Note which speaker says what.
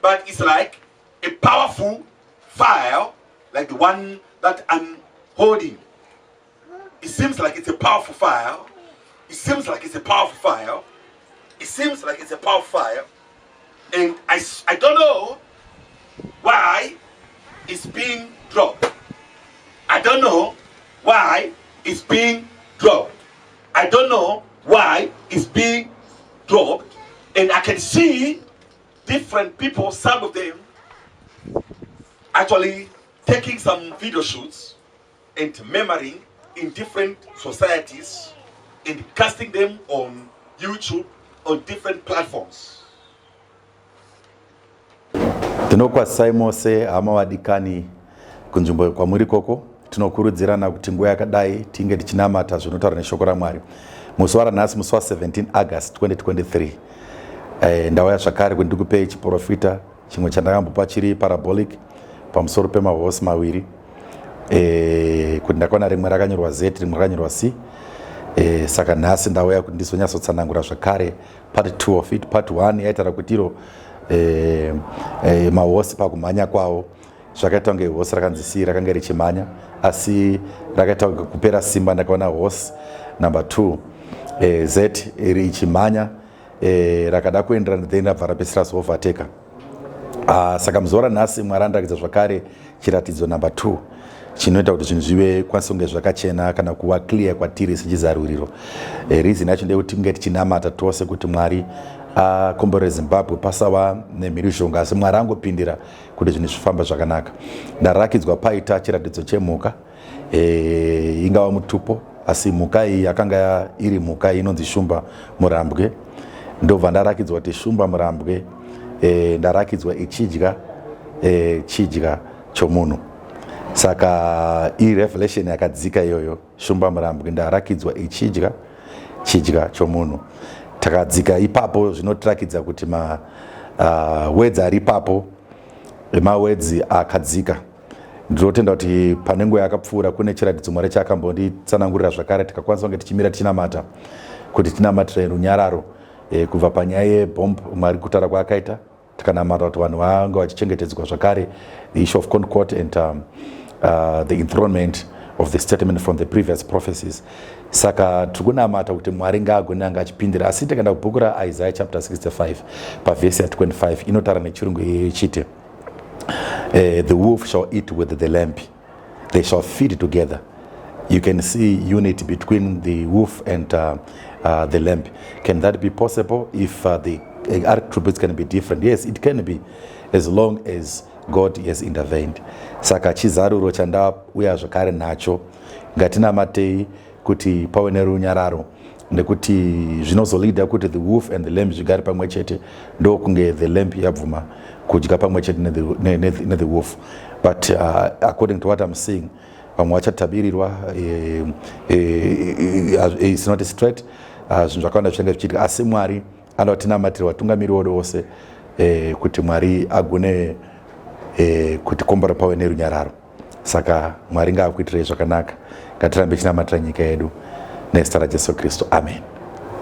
Speaker 1: But it's like a powerful file, like the one that I'm holding. It seems like it's a powerful file. It seems like it's a powerful file. It seems like it's a powerful file. And I don't know why it's being dropped. I don't know why it's being dropped. I don't know why it's being dropped. And I can see different people, some of them actually taking some video shoots and memorying in different societies and casting them on YouTube, on different platforms.
Speaker 2: Tinokwazisai mose hama vadikani kunzvimbo kwamuri koko. Tinokurudzirana kuti nguva yakadai tinge tichinamata zvinotaura neshoko raMwari. Musi waranhasi, musi wa17 August 2023, ndauya zvakare kuti ndikupei chiprofita chimwe chandakambopa chiri parabolic pamusoro pemahosi maviri, kuti ndakaona rimwe rakanyorwa Z, rimwe rakanyorwa C. Saka nhasi ndauya kuti ndizonyatsotsanangura zvakare part 2 of it. Part 1 yaitaura kuti iro mahosi pakumhanya kwavo zvakaita kunge hosi rakanzi C rakanga richimhanya, asi rakaita kunge kupera simba. Ndakaona hosi number 2, Z, richimhanya, rakada kuenderana, then rabva rapedzisira zooverteka. Saka muzuva ranhasi Mwari andirakidza zvakare chiratidzo number 2 chinoita kuti zvinhu zvive kwanisa kunge zvakachena kana kuva clear kwatiri sechizaruriro. Reason yacho ndeyekuti tinge tichinamata tose kuti Mwari akomborere Zimbabwe, pasava nemhirizhonga, asi Mwari angopindira kuti zvinhu zvifamba zvakanaka. Ndarakidzwa paita chiratidzo chemhuka, ingava mutupo, asi mhuka iyi yakanga iri mhuka inonzi shumba murambwe. Ndobva ndarakidzwa kuti shumba murambwe, ndarakidzwa ichidya chidya chomunhu. Saka irevelation yakadzika iyoyo. Shumba murambwe ndarakidzwa ichidya chidya chomunhu. Takadzika ipapo, zvinotirakidza kuti mawords ari ipapo mawords akadzika. Ndinotenda kuti pane nguva yakapfuura kune chiratidzo Mwari chaakambonditsanangurira zvakare, tikakwanisa kunge tichimira tichinamata kuti tinamatire runyararo, kubva panyaya yebomb. Mwari kutaura kwaakaita, tikanamata kuti vanhu vange vachichengetedzwa zvakare, the issue of Concord and the enthronement of the statement from the previous prophecies. Saka tiri kunamata kuti Mwari ngaagone anga achipindira. Asi tikaenda kubhuku raIsaiah chapter 65 pavhesi ya25, inotaura nechirungu ichiti, "The wolf shall eat with the lamb, they shall feed together." You can see unity between the wolf and the lamb. Can that be possible if the attributes can be different? Yes, it can be, as long as God has intervened. Saka chizaruro chandauya zvakare nacho, ngatinamatei kuti pave nerunyararo, nekuti zvinozoleada kuti the wolf and the lamb zvigare pamwe chete, ndokunge the lamb yabvuma kudya pamwe chete nethe wolf. But according to what I'm seeing, vamwe vachatabirirwa. It's not straight. Zvinhu zvakawanda zvichange zvichiitika, asi Mwari anoda tinamatire vatungamiri vedu vose, kuti Mwari agone kuti kombora pave nerunyararo. Saka Mwari ngaakuitirei zvakanaka. Ngatirambe chinamatira nyika yedu nezita raJesu Kristu. Amen.